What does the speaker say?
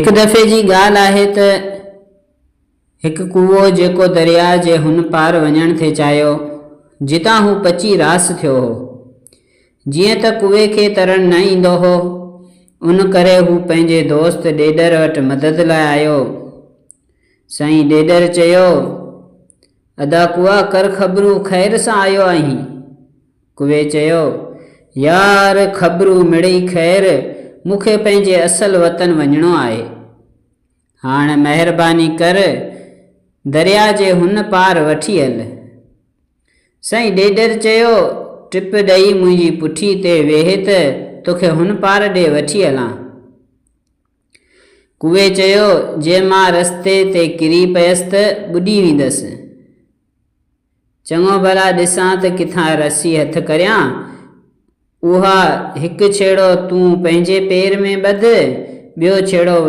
هڪ دفعي جي ڳالهه آهي ته هڪ ڪوئو جيڪو درياء جي هن پار وڃڻ ٿي چاهيو، جتان هو پچي راس ٿيو هو. جيئن ته ڪوئي کي ترڻ نه ايندو هو، ان ڪري هو پنهنجي دوست ڏيڏر وٽ مدد لاء آيو. سائين ڏيڏر چيو، ادا ڪوئا ڪر خبرون خير سان آيو آهين؟ ڪوي چيو، يار خبرون مڙئي خير، مون کي پنهنجي اصل وطن وڃڻو آهي. هاڻ مهرباني ڪر درياء جي هن پار وٺي هل. سائين ڏيڏر چيو، ٽپ ڏئي منهنجي پٺي تي ويهه ته توکي هن پار ڏي وٺي هلان. ڪوي چيو، جي مان رستي تي ڪري پيس ته ٻڏي ويندس. چڱو ڀلا ڏسان ته ڪٿان رسي هٿ ڪريان. اها هڪ ڇيڙو تون پنهنجي پير ۾ ٻڌ، ٻيو ڇيڙو.